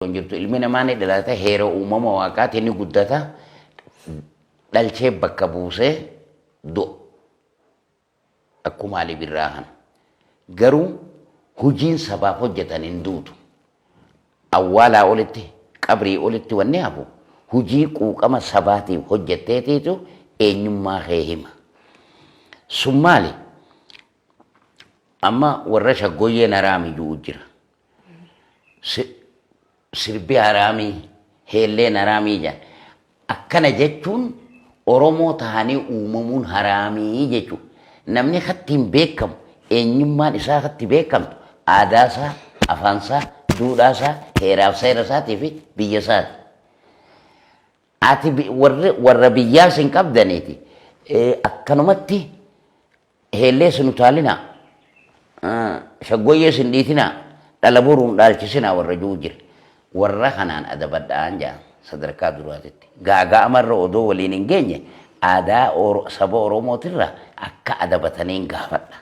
Hin jirtu. Ilmi namaa ni dhalata, heera uumama waaqaatiin ni guddata, dhalchee bakka buusee du'a. Akkuma Ali Birraa kana. Garuu hojiin sabaaf hojjetan hin duutu. Awwaalaa olitti, qabrii olitti wanni hafu hojii quuqama sabaatiif hojjetteetiitu eenyummaa kee hima. Sun maali? Amma warra shaggooyyeen haraami ju'u jira. Sirbi haraamii, heelleen haraamii jedhan. Akkana jechuun Oromoo tahanii uumamuun haraamii jechuudha. Namni katti hin beekamu, eenyummaan isaa katti beekamtu aadaa isaa, afaan isaa, duudhaa isaa, heeraaf seera isaatii fi biyya isaati. Ati warra biyyaas hin qabdaniiti. Akkanumatti Heellees hin utaalinaa, shaggooyyees hin dhiitinaa, dhala boru hin dhaalchisinaa warra ji'u jira. Warra kanaan adabadhaan jedhan sadarkaa duraatitti. Gaaga'amarra odoo waliin hin geenye aadaa saba Oromootirra akka adabataniin gaafadha.